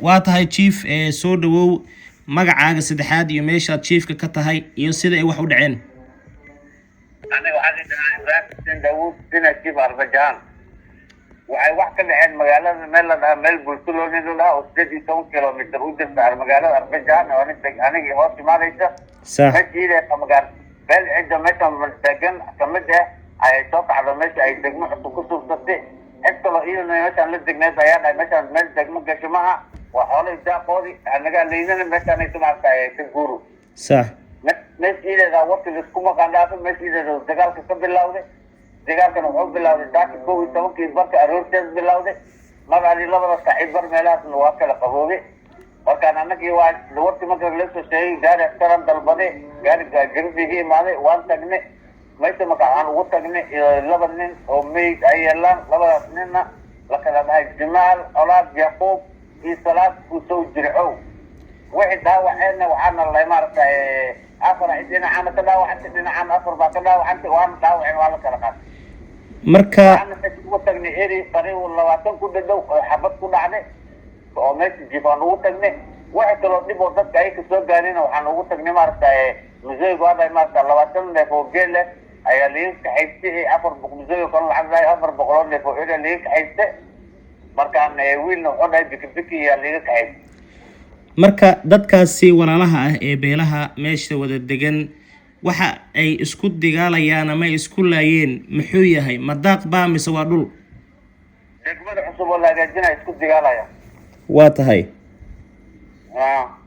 Waa tahay, chief, soo dhawow. Magacaaga saddexaad iyo meeshaad chiefka ka tahay iyo sida ay wax u dhaceen. Aniga waxaa la dhahaa Ibraahim Xuseen Daawuud, sina chief Arbajahan. Waxay wax ka dhaceen magaalada meel la dhahaa, meel Bultulooni la dhahaa oo 18 kilomitir u jirta magaalada Arbajahan oo anigii hoos imaanaysa. Meesha magaal meel cidda meesha degan kamid ah ayay soo kacdo, meesha ay degmo cusub ku suubsatay. Cid kaloo iyadana meeshaan la degneed ayaa dhahay, "Meeshaan meel degmo gasho maha, waa xoolihii daaqoodii anagaa leynana, meeshaanaysa maaragta ka guuru." Meesha iideeda warki laisku maqandhaafo, meesha iideeda dagaalka ka bilawday. Dagaalkana wuxuu bilawday saaka 11-kii barka aroorteed bilawday. Magacdii labada saaxiib bar meelahaasna waa kala qaboobay. Markaan anagii waa warkii marka la soo sheegay, gaari askaran dalbaday, gaari garifiga imaaday, waan tagnay meesha. Marka waxaan ugu tagnay laba nin oo meyd ay yeelaan. Labadaas ninna la kala dhahay Jamaal Colaad Yaquub iyo Salaad Kusow Jircow. Wixii dhaawaceenna waxaana lahay maaragtay afar dhinacaana ka dhaawacantay, dhinacaan afar baa ka dhaawacantay. Waana dhaawaceen, waa la kala qaatay. Marka waxaana meesha ugu tagnay eri qariib 20 ku dhadhow oo xabad ku dhacday oo meesha jiif aan ugu tagnay. Wixii kaloo dhib oo dadka ay kasoo gaarina, waxaan ugu tagnay maaragtay museygu hadda maaragta 20 neef oo geel leh ayaa liiga kaxaystay, 400 museygo kale lacag dhahay, 400 oo neef oo eri liiga kaxaystay. Markaan wiilna wuxuu dhahay bikibiki ayaa liiga kaxaystay. Marka dadkaasi walaalaha ah ee beelaha meesha wada degan, waxa ay isku dagaalayaan ama ay isku laayeen muxuu yahay? Ma daaq baa mise waa dhul? Degmada cusub oo la hagaajinaya isku dagaalaya. Waa tahay.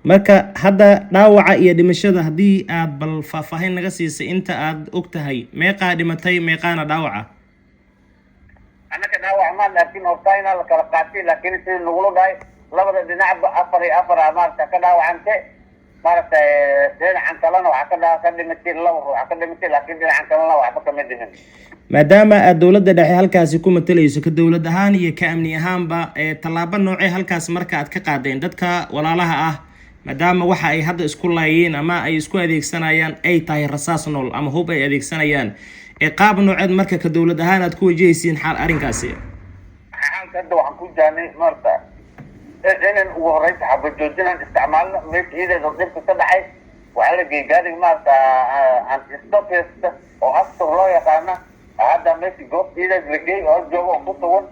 Marka hadda dhaawaca iyo dhimashada haddii aad bal faahfaahin naga siisay inta aad og tahay, meeqaa dhimatay, meeqaana dhaawaca? Annaka dhaawac maan arkin, horta inaa la kala qaatay, laakiin sidii nagula dhahay labada dhinacba afar iyo afar a maaragta ka dhaawacante. Maaragtay dhinacan kalena waxaa ka dhimatay laba ruux ka dhimatay, laakiin dhinacan kalena waxba kama dhimin. Maadaama aad dowladda dhexe halkaasi ku matalayso, ka dowlad ahaan iyo ka amni ahaanba, tallaabo noocee halkaas marka aad ka qaadeen dadka walaalaha ah, maadaama waxa ay hadda isku laayeen ama ay isku adeegsanayaan ay tahay rasaas nool ama hub ay adeegsanayaan, ee qaab nooceed marka ka dowlad ahaan aad ku wajahaysiin xaal arrinkaasi? Xaalka hadda waxaan ku jaanay maarata inaan ugu horreynta xabad joojinaan isticmaalno. Meesha iyadeeda dhibka ka dhacay waxaa la geeyey gaariga maarata anti-stopest oo astur loo yaqaana. Hadda meesha goobta iyadeed la geey oo jooga oo ku sugan,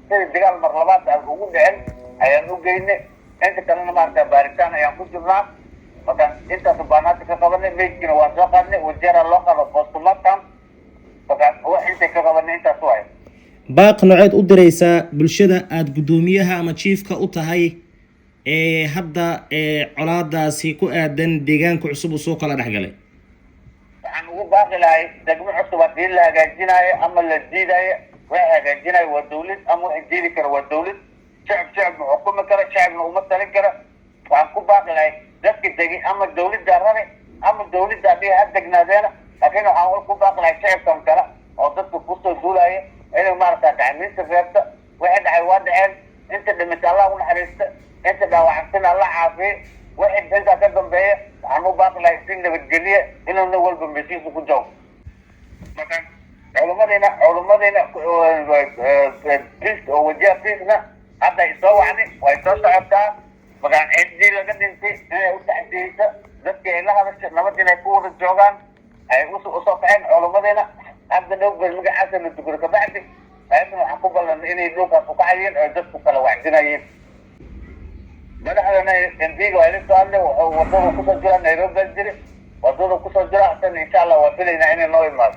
sida dagaal mar labaad aan ugu dhicin ayaan u geynay. Inta kalena maarata baaritaan ayaan ku jirnaa. Markaan intaas baanaata ka qabanay, meydkiina waan soo qaadnay, Wajeera loo qaado postmortem. Markaan wax intay ka qabanay intaas waay. Baaq nooceed u diraysaa bulshada aada guddoomiyaha ama chiefka u tahay ee hadda ee colaadaasi ku aadan deegaanka cusub uu soo kala dhexgalay? Waxaan ugu baaqi lahay, degmo cusub haddii la hagaajinaayo ama la diidaayo, waxa hagaajinayo waa dawlad ama waxa diidi kara waa dawlad. Shacab shacab ma xukumi kara, shacabna uma talin kara. Waxaan ku baaqi lahay dadka degi ama dawladda rare ama dawladda haddii ha degnaadeena, laakiin waxaan ku baaqi lahay shacabkan kale oo dadka kusoo duulaya inay maaragta gacmiinta reebta. Wixii dhacay waa dhaceen. Inta dhimata Allah u naxariista, inta dhaawacantana Allah caafiye. Wixii intaa ka dambeeya waxaan u baaqi lahay si nabadgelye inuu nin walba meshiisa ku joogo. Marka culumadayna peace oo Wajeer peacena hadda ay soo wacday, way soo socotaa. Markaan ciddii laga dhintay inay u tacdiyeysa dadkii ay la hadasha, nabad inay ku wada joogaan ay usoo kaceen. Culumadayna hadda dhow bal magacaasa la tukado kabacdi ayadana waxaan ku ballanay inay dhulkaas u kacayeen oo dadku kala wacdinayeen. Madaxdana MP-ga waa ila soo hadlay, wuxuu wadada kusoo jira Nairobi baa jiri, wadada kusoo jira. Tan insha Allah waa filaynaa inay noo imaado.